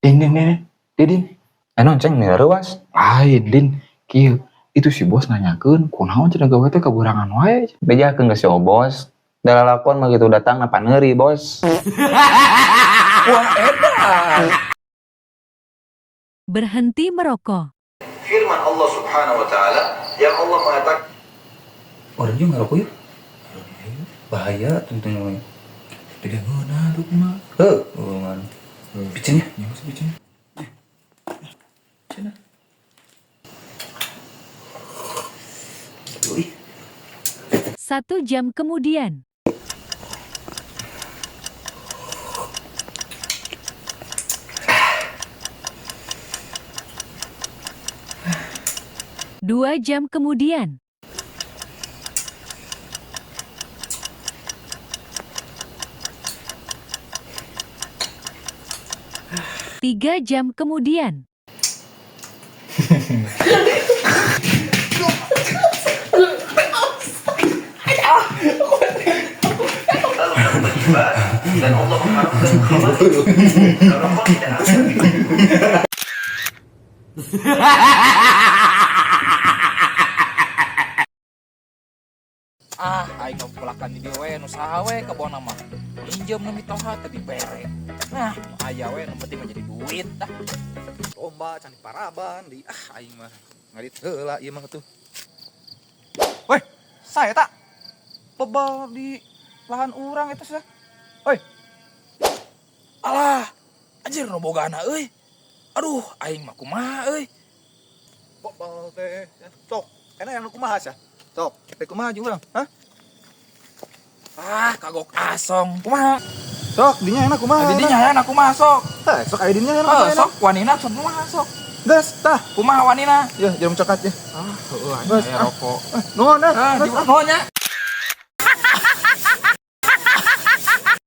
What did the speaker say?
Din, din, din, din, din. Eh naon, Ceng, nih reuas. Lain, din. Kieu, itu si bos nanyakeun kunaon cenah gawe teh kaburangan wae. Bejakeun ka si Obos. Da lalakon mah gitu datang na paneuri, Bos. Wah, edan. Berhenti merokok. Firman Allah Subhanahu wa taala yang Allah mengatakan Orang juga ngerokok yuk. Bahaya tentunya. Tidak ngeunah tuh mah. Heuh, man. Piceun ya. Nya masih piceun. Piceun. Ih. 1 jam kemudian. 2 jam kemudian. 3 jam kemudian. Dan Allah mengharamkan khamar dan rokok tidak akan. Ah, aing mah pelakan di dieu we nu saha we kebon mah. Minjem nu mitoha teh dibere. Nah, nu aya we nu penting mah jadi duit dah. Domba can paraban di ah aing mah ngarit heula ieu mah tuh. Weh, saya tak bebal di lahan urang eta sih. Woi. Alah, anjir nu bogana euy. Aduh, aing mah kumaha euy. Bebal teh. Sok, enak yang kumaha sih? Sok, teh kumaha jeung urang? Hah? Ah, kagok asong. Kumaha? Sok, dinya enak kumaha? Di dinya enak kumaha sok? Tah, sok aya dinya enak Eh, kumaha? sok wanina sok kumaha sok? Geus, tah. Kumaha wanina? Ya, jarum coklat ya. Ah, heueuh Geus, aya ah. rokok. Eh, nuhun ah. Ah, Geus, di ah. nuhun nya.